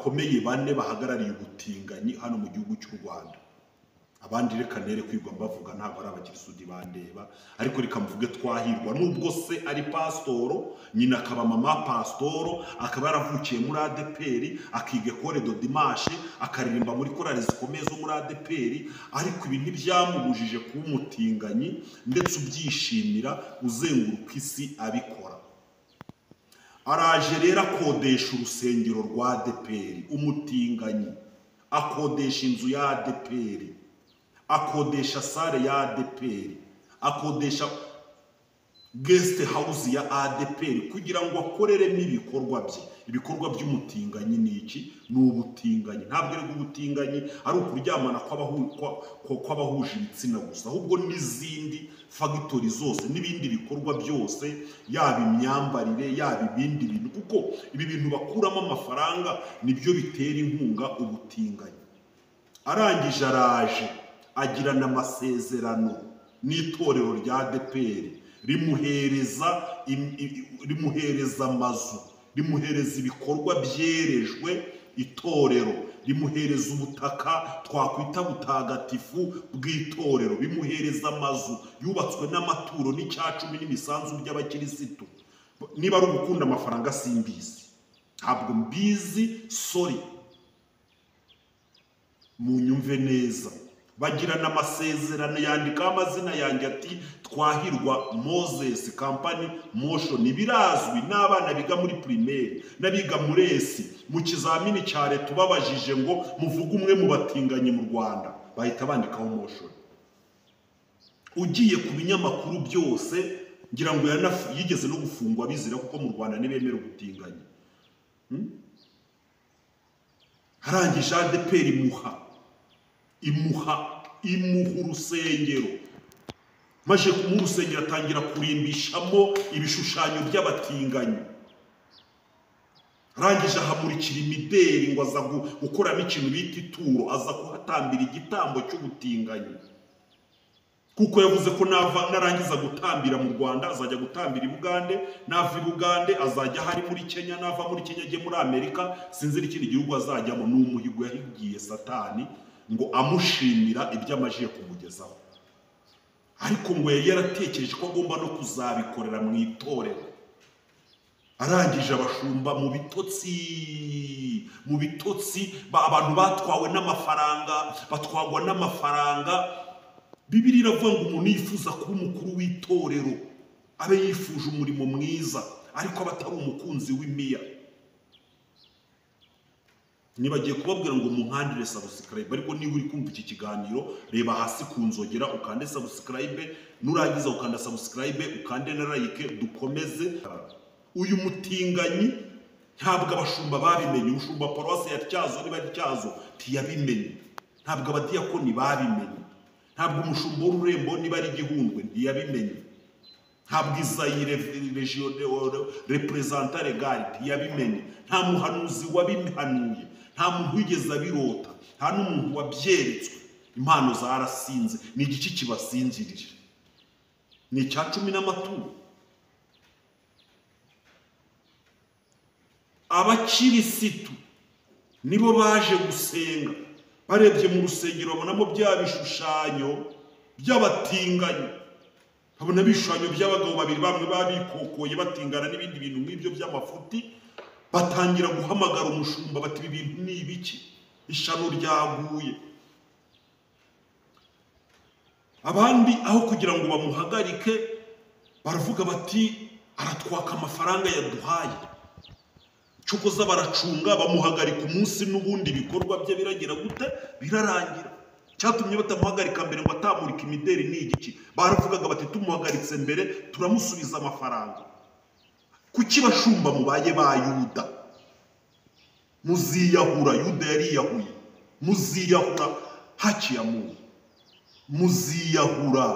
bakomeye bane bahagarariye ubutinganyi hano mu gihugu cy'u Rwanda. Abandi reka nere kwigwa mbavuga, ntabwo ari abakirisuti bandeba, ariko reka mvuge Twahirwa. Nubwo se ari pasitoro, nyina akaba mama pasitoro, akaba yaravukiye muri ADEPR, akiga École de Dimanche, akaririmba muri korali zikomeye zo muri ADEPR, ariko ibi ntibyamubujije kuba umutinganyi ndetse ubyishimira, uzenguruka isi abikora. Araje rero akodesha urusengero rwa ADEPR, umutinganyi akodesha inzu ya ADEPR, akodesha salle ya ADEPR, akodesha guest house ya ADEPR kugira ngo akoreremo ibikorwa bye. Ibikorwa by'umutinganyi ni iki? Ni ubutinganyi. Ntabwo ari ubutinganyi ari ukuryamana kw'abahuje ibitsina gusa, ahubwo n'izindi facteurs zose n'ibindi bikorwa byose, yaba imyambarire, yaba ibindi bintu, kuko ibi bintu bakuramo amafaranga nibyo bitera inkunga ubutinganyi. Arangije araje agirana amasezerano n'itorero rya ADEPR, rimuhereza amazu, rimuhereza ibikorwa byerejwe itorero, rimuhereza ubutaka twakwita butagatifu bw'itorero, bimuhereza amazu yubatswe n'amaturo n'icyacumi n'imisanzu by'abakirisitu. Niba ari ugukunda amafaranga simbizi, ntabwo mbizi, sorry, munyumve neza. Bagirana amasezerano, yandikaho amazina yanjye ati Twahirwa Moses, company Motion. Birazwi n'abana biga muri primaire n'abiga muri ES, mu kizamini cya leta ubabajije ngo muvuge umwe mu batinganyi mu Rwanda, bahita bandikaho Motion. Ugiye ku binyamakuru byose, ngira ngo yigeze no gufungwa bizira, kuko mu Rwanda ntibemera ubutinganyi. Arangije ADEPR imuha urusengero. Maze kumuha urusengero atangira kurimbishamo ibishushanyo by'abatinganyi. Arangije ahamurikira imideri ngo aza gukoramo ikintu bita ituro, aza kuhatambira igitambo cy'ubutinganyi, kuko yavuze ko nava narangiza gutambira mu Rwanda azajya gutambira i Bugande, nava i Bugande azajya hari muri Kenya, nava muri Kenya ajye muri Amerika, sinzi n'ikindi gihugu azajyamo. Ni umuhigo yahigiye Satani ngo amushimira ibyo amajije kumugezaho, ariko ngo yari yaratekereje ko agomba no kuzabikorera mu itorero. Arangije abashumba mu bitotsi, abantu batwawe n'amafaranga, batwagwa n'amafaranga. Bibiliya iravuga ngo umuntu yifuza kuba umukuru w'itorero abe yifuje umurimo mwiza, ariko aba atari umukunzi w'imiya. Nibagiye kubabwira ngo munkandire subscribe, ariko niba uri kumva iki kiganiro reba hasi ku nzogera ukande subscribe, nurangiza ukanda subscribe ukande na like, dukomeze. Uyu mutinganyi ntabwo abashumba babimenye, umushumba paruwasi ya Tyazo niba ari Tyazo ntiyabimenye, ntabwo abadiyakoni babimenye, ntabwo umushumba w'ururembo niba ari Gihundwe ntiyabimenye, ntabwo Izayi représentant légal ntiyabimenye, nta muhanuzi wabihanuye, nta muntu wigeze abirota, nta n'umuntu wabyeretswe. Impano zarasinze. Ni igiki kibasinzirije? Ni icya cumi n'amaturo. Abakirisitu nibo baje gusenga, barebye mu rusengero babonamo bya bishushanyo by'abatinganyi, babona ibishushanyo by'abagabo babiri bamwe babikokoye batingana n'ibindi bintu nk'ibyo by'amafuti. Batangira guhamagara umushumba bati ibi bintu ni ibiki? Ishano ryaguye. Abandi aho kugira ngo bamuhagarike baravuga bati aratwaka amafaranga yaduhaye. Cyokoza baracunga bamuhagarika umunsi, n'ubundi ibikorwa bye biragira gute? Birarangira. Cyatumye batamuhagarika mbere ngo atamurika imideri ni igiki? Baravugaga bati tumuhagaritse mbere turamusubiza amafaranga. Kuki bashumba mubaye ba Yuda? Muziyahura. Yuda yariyahuye. Muziyahura hakiyamu. Muziyahura.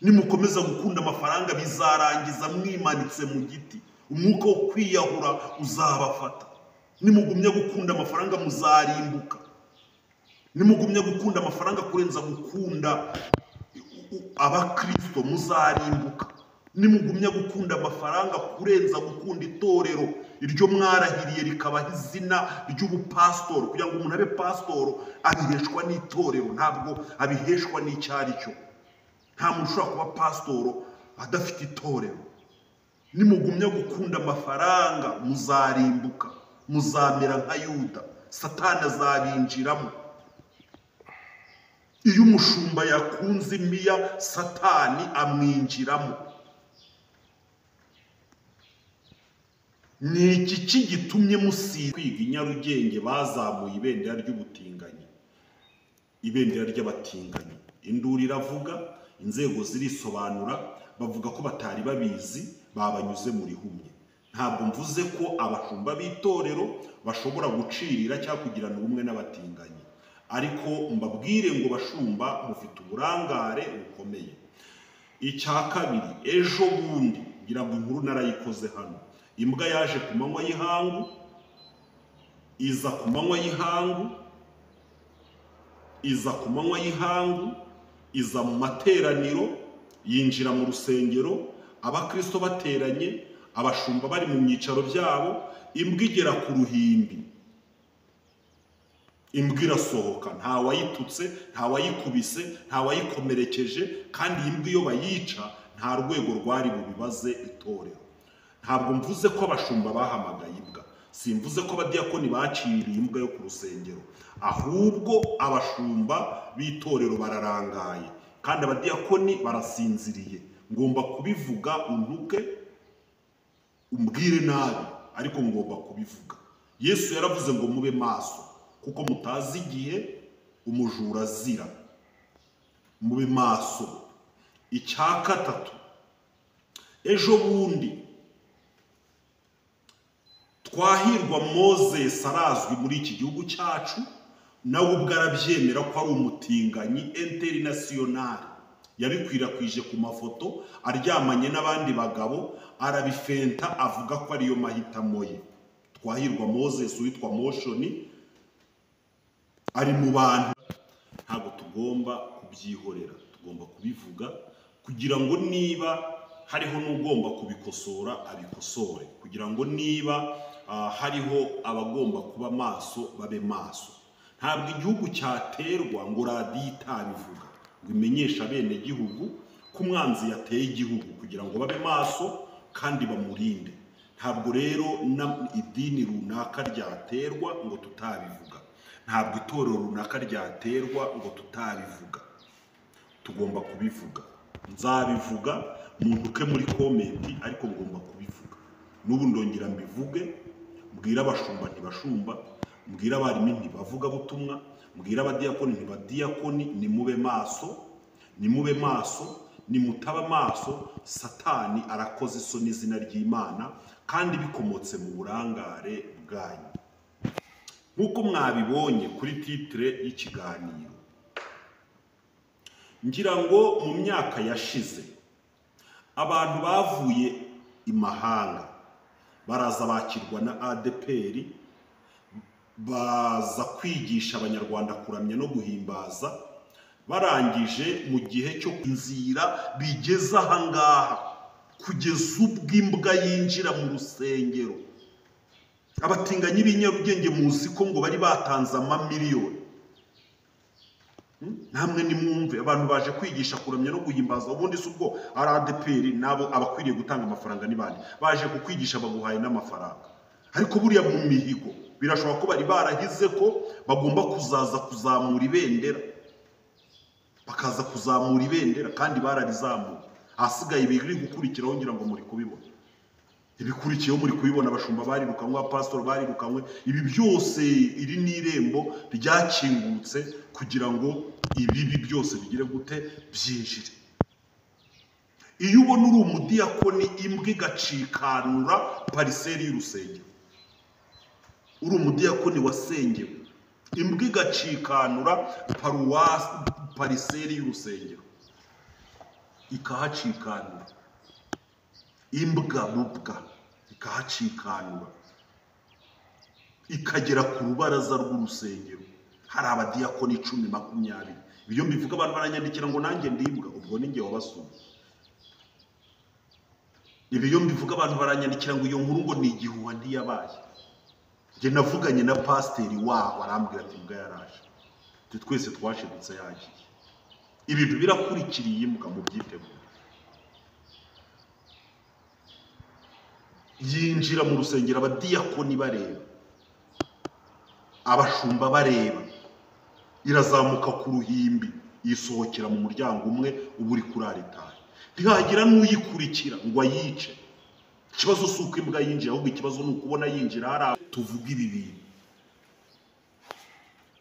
Nimukomeza gukunda amafaranga bizarangiza mwimanitse mu giti. Umwuka wo kwiyahura uzabafata. Nimugumya gukunda amafaranga muzarimbuka. Nimugumya gukunda amafaranga kurenza gukunda abakristo muzarimbuka. Nimugumya gukunda amafaranga kurenza gukunda itorero, iryo mwarahiriye rikabaha izina ry'ubupasitoro. Kugira ngo umuntu abe pasitoro abiheshwa n'itorero, ntabwo abiheshwa n'icyo ari cyo. Nta muntu ushobora kuba pasitoro adafite itorero. Nimugumya gukunda amafaranga muzarimbuka, muzamera nka Yuda, Satani azabinjiramo. Iyo umushumba yakunze imiya, Satani amwinjiramo. Ni iki gitumye musiga kwiga i Nyarugenge bazamuye ibendera ry'ubutinganyi, ibendera ry'abatinganyi? Induru iravuga, inzego zirisobanura, bavuga ko batari babizi, babanyuze mu rihumye. Ntabwo mvuze ko abashumba b'itorero bashobora gucirira cyangwa kugirana ubumwe n'abatinganyi, ariko mbabwire ngo bashumba mufite uburangare bukomeye. Icya kabiri, ejo bundi ngira ngo inkuru narayikoze hano, imbwa yaje ku manywa y'ihangu, iza ku manywa y'ihangu, iza ku manywa y'ihangu, iza mu materaniro, yinjira mu rusengero, abakristo bateranye, abashumba bari mu myicaro byabo, imbwa igera ku ruhimbi, imbwa irasohoka, nta wayitutse, nta wayikubise, nta wayikomerekeje, kandi iyi mbwa iyo bayica nta rwego rwari bubibaze itorero. Ntabwo mvuze ko abashumba bahamagaye imbwa, simvuze ko abadiyakoni baciriye imbwa yo ku rusengero, ahubwo abashumba b'itorero bararangaye kandi abadiyakoni barasinziriye. Ngomba kubivuga, untuke umbwire nabi, ariko ngomba kubivuga. Yesu yaravuze ngo mube maso kuko mutazi igihe umujura azira. Mube maso. Icya gatatu, ejo bundi Twahirwa Moses arazwi muri iki gihugu cyacu, nawe ubwo arabyemera ko ari umutinganyi international. Yabikwirakwije ku mafoto aryamanye n'abandi bagabo, arabifenta avuga ko ariyo mahitamo ye. Twahirwa Moses witwa Motion ari mu bantu. Ntabwo tugomba kubyihorera, tugomba kubivuga kugira ngo niba hariho n'ugomba kubikosora abikosore, kugira ngo niba hariho abagomba kuba maso babe maso. Ntabwo igihugu cyaterwa ngo radiyo itabivuga ngo imenyeshe abenegihugu ko umwanzi yateye igihugu, kugira ngo babe maso kandi bamurinde. Ntabwo rero idini runaka ryaterwa ngo tutabivuga, ntabwo itorero runaka ryaterwa ngo tutabivuga, tugomba kubivuga. Nzabivuga muntuke muri komenti, ariko ngomba kubivuga. N'ubu ndongera mbivuge, mbwira abashumba ntibashumba, mbwira abarimu ntibavuga butumwa, mbwira abadiyakoni ntibadiyakoni, nimube maso, nimube maso, nimutaba maso Satani arakoze isoni izina ry'Imana, kandi bikomotse mu burangare bwanyu. Nk'uko mwabibonye kuri titre y'ikiganiro, ngira ngo mu myaka yashize abantu bavuye imahanga baraza bakirwa na ADPR, baza kwigisha abanyarwanda kuramya no guhimbaza. Barangije mu gihe cyo inzira bigeze ahangaha, kugeza ubwo imbwa yinjira mu rusengero. Abatinganyi b'i Nyarugenge muzi ko ngo bari batanze amamiliyoni. Namwe nimwumve, abantu baje kwigisha kuramya no guhimbaza, ubundi si ubwo ari ADPR nabo abakwiriye gutanga amafaranga n'ibandi baje kukwigisha baguhaye n'amafaranga. Ariko buriya mu mihigo birashoboka ko bari barahize ko bagomba kuzaza kuzamura ibendera, bakaza kuzamura ibendera kandi bararizamuye. Ahasigaye ibiri gukurikiraho ngira ngo muri kubibona, ibikurikiyeho muri kubibona, abashumba barirukanwe, abapasitori barirukanwe, ibi byose iri ni irembo ryakingutse kugira ngo ibibi byose bigire gute byinjire. Iyo ubona uri umudiyakoni imbwa igacikanura pariseri y'urusengero, uri umudiyakoni wasengewe, imbwa igacikanura paruwasi pariseri y'urusengero ikahacikanura, imbwa bubwa ikahacikanura ikagera ku rubaraza rw'urusengero. Hari abadiyakoni 10, 20. Ibyo mbivuga abantu baranyandikira ngo nanjye ndimbwa, ubwo ni njye wabasuye. Ibi iyo mbivuga abantu baranyandikira ngo iyo nkuru ngo ni igihuha, ntiyabaye. Njye navuganye na pasiteri waho, arambwira ati imbwa yaraje, twese twashidutse yagiye. Ibintu birakurikiriye imbwa, mu byiteguro. Yinjira mu rusengero abadiyakoni bareba, abashumba bareba, irazamuka ku ruhimbi, yisohokera mu muryango umwe uba uri kuri aritari, ntihagira n'uyikurikira ngo ayice. Ikibazo si uko imbwa yinjira, ahubwo ikibazo ni ukubona yinjira. Hari tuvuga ibi bintu,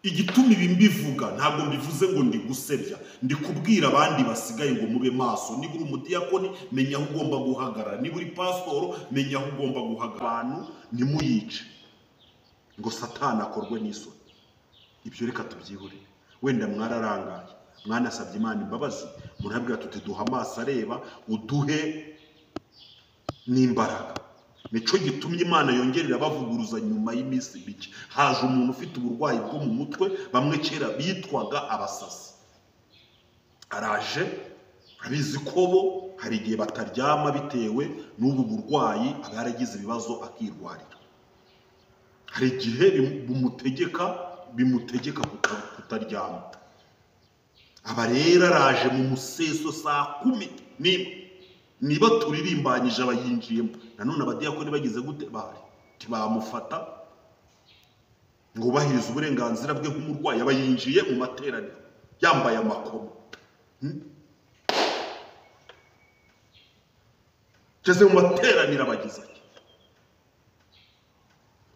igituma ibi mbivuga ntabwo mbivuze ngo ndi gusebya, ndi kubwira abandi basigaye ngo mube maso. Niba uri umudiyakoni menya aho ugomba guhagarara, niba uri pasitoro menya aho ugomba guhagarara. Abantu ntimuyice ngo Satani akorwe n'isoni. Ibyo reka tubyihorere, wenda mwararangaye, mwanasabye Imana imbabazi, murabwira tuti duha amaso areba, uduhe n'imbaraga. Nicyo gitumye Imana yongerera bavuguruza nyuma y'iminsi mike. Haje umuntu ufite uburwayi bwo mu mutwe, bamwe kera bitwaga abasasi, araje, abizi ko bo hari igihe bataryama bitewe n'ubu burwayi, aba yaragize ibibazo akirwarira. Hari igihe bimutegeka kutaryama. Aba rero araje mu museso saa 11, niba turirimbanyije abayinjiyemo. Nanone abadiyakoni bagize gute? Bahari ntibamufata ngo bubahirize uburenganzira bwe nk'umurwayi. Aba yinjiye mu materaniro yambaye amakoma, ngeze mu materaniro abagize ati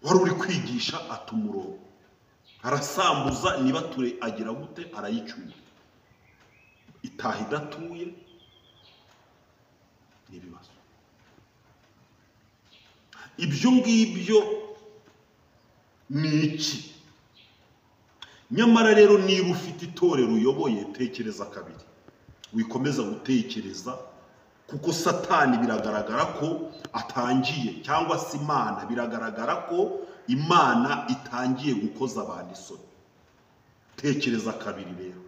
wari uri kwigisha atumurongo, arasambuza, niba ture agira gute, arayicyura, itaha idatuye. Ibibazo ibyo ngibyo ni iki? Nyamara rero niba ufite itorero uyoboye, tekereza kabiri, wikomeza gutekereza, kuko Satani biragaragara ko atangiye, cyangwa se Imana biragaragara ko Imana itangiye gukoza abantu isoni. Tekereza kabiri rero,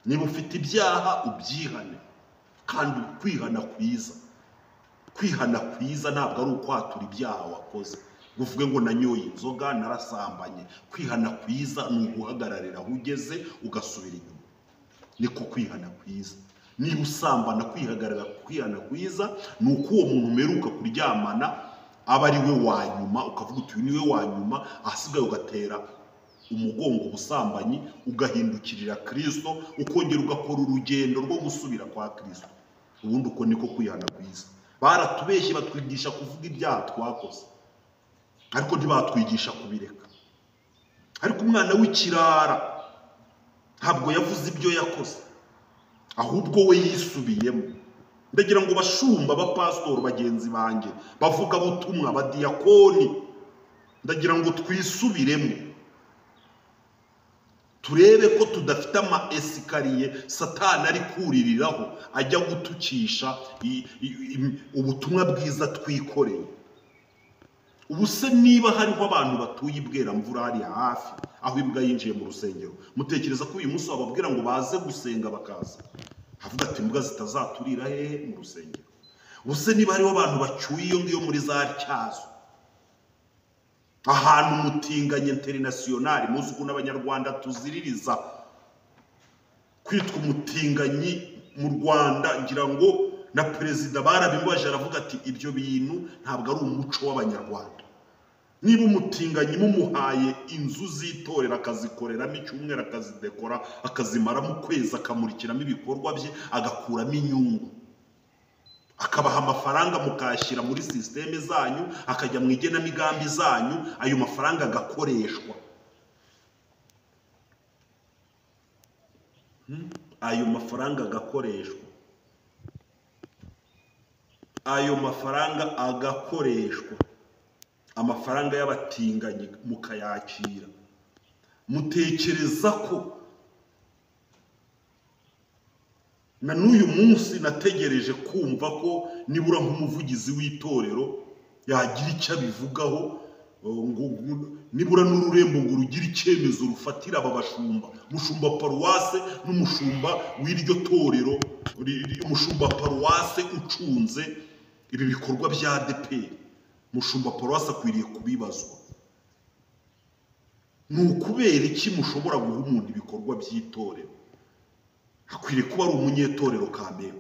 niba ufite ibyaha ubyihane, kandi kwihana kwiza. Kwihana kwiza ntabwo ari ukwatura ibyaha wakoze uvuge ngo nanyoye inzoga, narasambanye. Kwihana kwiza ni uguhagararira aho ugeze ugasubira inyuma, niko kwihana kwiza. Niba usambana, kwihagarara, kwihana kwiza ni uko uwo muntu umeruka kuryamana aba ari we wa nyuma, ukavuga uti uyu ni we wa nyuma, ahasigaye ugatera umugongo ubusambanyi, ugahindukirira Kristo, ukongera ugakora urugendo rwo gusubira kwa Kristo. Ubundi uko niko kwihana kwiza. Baratubeshye batwigisha kuvuga ibyaha twakoze, ariko ntibatwigisha kubireka. Ariko umwana w'ikirara ntabwo yavuze ibyo yakoze, ahubwo we yisubiyemo. Ndagira ngo bashumba, abapasitori bagenzi banjye, bavuga butumwa, abadiyakoni, ndagira ngo twisubiremo, turebe ko tudafite ama esikariye Satani ari kuririraho ajya gutukisha ubutumwa bwiza twikoreye. Ubu se niba hariho abantu batuye ibweramvura hari hafi aho imbwa yinjiye mu rusengero, mutekereza ko uyu munsi wababwira ngo baze gusenga bakaza? Havuga ati imbwa zitazaturira hehe mu rusengero. Ubu se niba hariho abantu bacyuye iyo ngiyo muri za Tyazo, ahantu umutinganye internationale, muzi ukuntu abanyarwanda tuziririza kwitwa umutinganyi mu Rwanda, ngira ngo na perezida barabimbaje aravuga ati ibyo bintu ntabwo ari umuco w'abanyarwanda. Niba umutinganyi mumuhaye inzu z'itorero akazikoreramo icyumweru, akazidekora, akazimaramo ukwezi, akamurikiramo ibikorwa bye, agakuramo inyungu, akabaha amafaranga mukayashyira muri sisiteme zanyu, akajya mu igenamigambi zanyu, ayo mafaranga agakoreshwa. Ayo mafaranga agakoreshwa. Ayo mafaranga agakoreshwa. Amafaranga y'abatinganyi mukayakira. Mutekereza ko na n'uyu munsi nategereje kumva ko nibura nk'umuvugizi w'itorero yagira icyo abivugaho, nibura n'ururembo ngo rugire icyemezo rufatira aba bashumba, umushumba paruwase n'umushumba w'iryo torero, umushumba paruwase ucunze Ibi bikorwa bya ADEPR mushumba paruwasi akwiriye kubibazwa. Ni ukubera iki mushobora guha umuntu ibikorwa by'itorero? Akwiriye kuba ari umunyetorero kamere.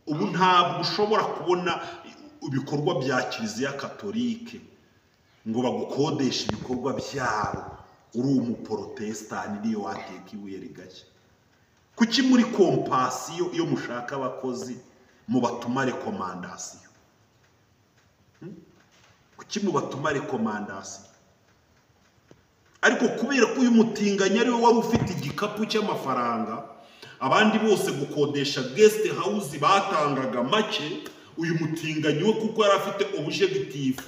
Ubu ntabwo ushobora kubona ibikorwa bya Kiliziya Katolike ngo bagukodeshe ibikorwa byabo uri umuporotestani niyo wateka ibuye rigashya. Kuki muri kompasiyo iyo mushaka abakozi mubatuma rekomandasiyo? Kuki mubatuma rekomandasiyo? Ariko kubera ko uyu mutinganyi ariwe wari ufite igikapu cy'amafaranga, abandi bose gukodesha guest house batangaga make, uyu mutinganyi we kuko yari afite objectif,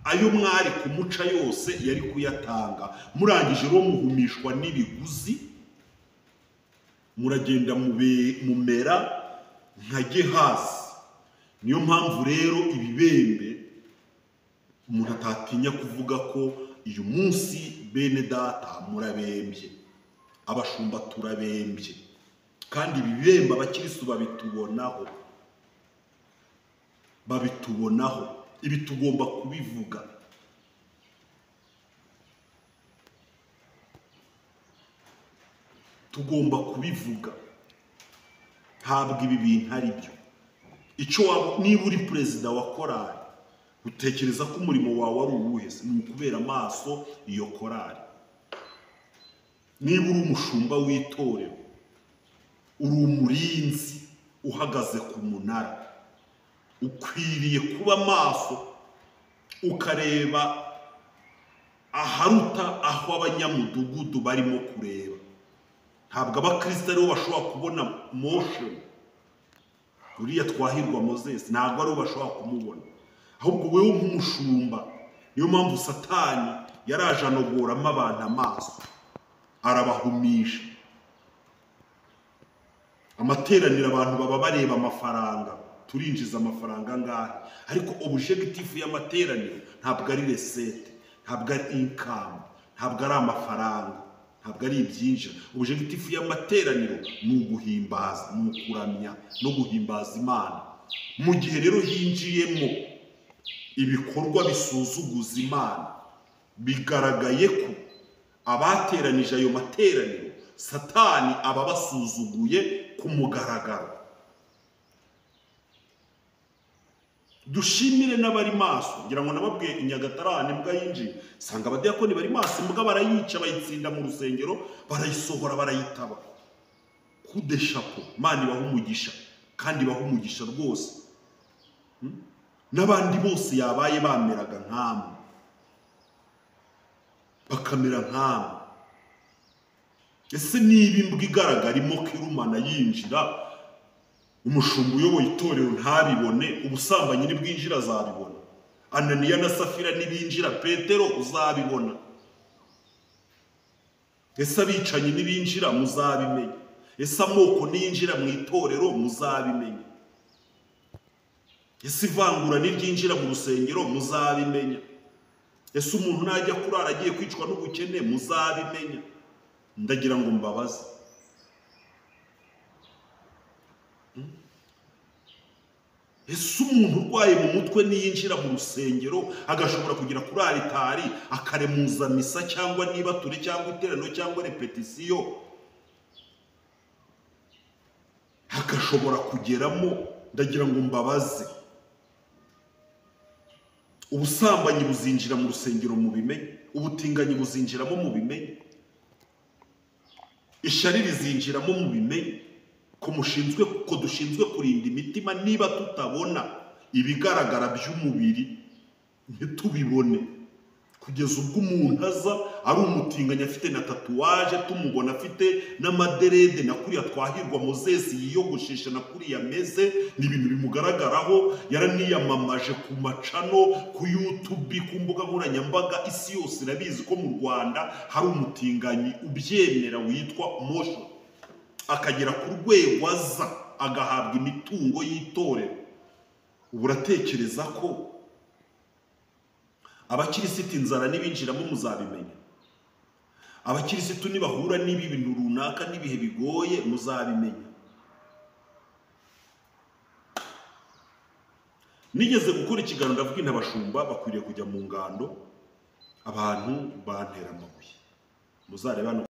ayo mwari kumuca yose yari kuyatanga. Murangije rero muhumishwa n'ibiguzi, muragenda mumera nka Gehazi. Niyo mpamvu rero ibibembe umuntu atatinya kuvuga ko uyu munsi bene data murabembye, abashumba turabembye, kandi ibibembe abakirisu babitubonaho, babitubonaho. Ibi tugomba kubivuga. Tugomba kubivuga. Ntabwo ibi bintu ari byo. Icyo niba uri perezida wa korali, utekereza ko umurimo wawe ari uwuhe? Ni ukubera amaso iyo korali. Niba uri umushumba w'itorero, uri umurinzi uhagaze ku munara, ukwiriye kuba maso ukareba aharuta aho abanyamudugudu barimo kureba. Ntabwo abakristo aribo bashobora kubona motion uriya Twahirwa Moses, ntabwo aribo bashobora kumubona, ahubwo wewe nk'umushumba. Niyo mpamvu Satani yaraje anogoramo abantu amaso, arabahumisha. Amateraniro abantu baba bareba amafaranga, turinjiza amafaranga angahe, ariko objectif y'amateraniro ntabwo ari recette, ntabwo ari income, ntabwo ari amafaranga, ntabwo ari ibyinjira. Objectif y'amateraniro ni uguhimbaza, ni ukuramya no guhimbaza Imana. Mu gihe rero hinjiyemo ibikorwa bisuzuguza Imana, bigaragaye ko abateranije ayo materaniro Satani aba basuzuguye ku mugaragaro. Dushimire n'abari maso. Ngira ngo nababwiye i Nyagatare imbwa yinjiye, sanga abadiyakoni bari maso, imbwa barayica bayitsinda mu rusengero, barayisohora barayitaba. Kude chapeau, Imana ibaha umugisha, kandi ibaha umugisha rwose. N'abandi bose yabaye bameraga nkamwe, bakamera nkamwe. Ese niba imbwa igaragara imoka irumana yinjira, umushumba uyoboye itorero ntabibone, ubusambanyi nibwinjira azabibona, Ananiya na Safira nibinjira Petero uzabibona, ese abicanyi nibinjira muzabimenya, ese amoko niyinjira mu itorero muzabimenya, ese ivangura niryinjira mu rusengero muzabimenya, ese umuntu najya kurara agiye kwicwa n'ubukene muzabimenya. Ndagira ngo mbabaze, ese umuntu urwaye mu mutwe niyinjira mu rusengero agashobora kugera kuri aritari akaremuza misa cyangwa nibature cyangwa iteraniro cyangwa repetisiyo, agashobora kugeramo? Ndagira ngo mbabaze, ubusambanyi buzinjira mu rusengero mubimenye, ubutinganyi buzinjiramo mubimenye, ishyari rizinjiramo mubimenye, ko mushinzwe, ko dushinzwe kurinda imitima. Niba tutabona ibigaragara by'umubiri ntitubibone, kugeza ubwo umuntu aza ari umutinganyi afite na tatuwaje, tumubona afite n'amaderede, na kuriya Twahirwa Moses yiyogoshesha, na kuriya ameze, ni ibintu bimugaragaraho. Yaraniyamamaje ku macano, ku YouTube, ku mbuga nkoranyambaga, isi yose irabizi ko mu Rwanda hari umutinganyi ubyemera witwa Motion, akagera ku rwego aza agahabwa imitungo y'itorero. Ubu uratekereza ko abakirisiti inzara nibinjiramo muzabimenya, Abakirisitu nibahura n'ibi bintu runaka n'ibihe bigoye muzabimenya. Nigeze gukora ikiganiro ndavuga intabashumba bakwiriye kujya mu ngando, abantu bantera amabuye. Muzareba hano.